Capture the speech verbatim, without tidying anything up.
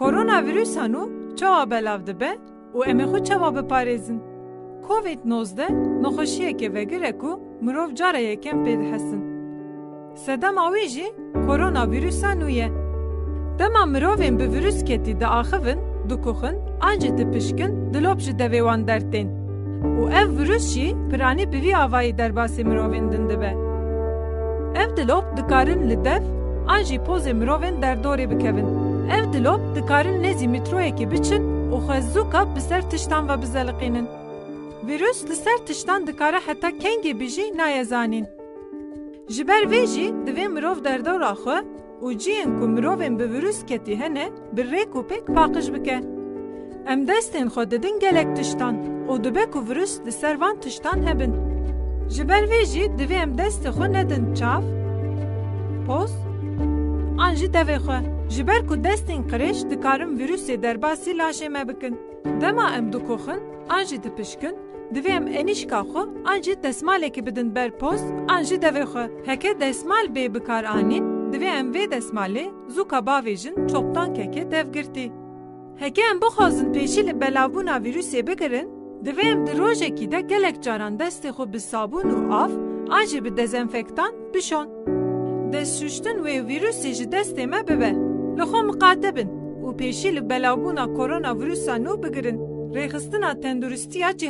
Koronavîrusa nû çawa belav dibe û em ê xwe çawa biparêzin? Covid nozdeh nexweşiyeke vegir e ku mirov cara yekem pê dihesin. Sedema wî jî koronavîrusa nû ye. Dema mirovên bi vîrus ketî diaxivin, dikuxin an jî dipişkin, dilop ji devê wan dertên. Û ev vîrus jî piranî bi vî avayî derbasî mirovên din dibe. Ev dilop dikarin li dev an jî pozê mirovên derdorê bikevin. Ev dilop dikarin nêzî mîtroyekê biçin û xwe zûka bi ser tiştan ve bizeliqînin. Vîrus li ser tiştan dikare heta kengê bijî naye zanîn. Ji ber vê jî divê mirov derdora xwe û cihên ku mirovên bi vîrus ketî hene bi rêk û pêk paqij bike. Em destên xwe didin gelek tiştan û dibe ku vîrus li ser van tiştan hebin. Ji ber vê jî divê em destê xwe nedin çav, poz an jî devê xwe. Ji ber ku destên qirêj dikarin vîrusê derbasî laşê me bikin. Dema em dikoxin an jî dipişkin, divê em enîşka xwe an jî desmalekê bidin ber poz an jî devê xwe. Heke desmal bê bikaranîn, divê em vê desmalê zûka bavêjin çoktan keke dev girtî. Heke em bixwazin pêşî li belavbûna vîrusê bigirin, divê em di rojekî de gelek caran destê xwe bi sabûn û av an jî bi dezenfektan bişon. Destşuştin wê vîrusê ji destê me bibe. Li xwe miqate bin û pêşî li belavbûna koronavîrusa nû bigirin. Rêxistina Tenduristiya Cîhanê.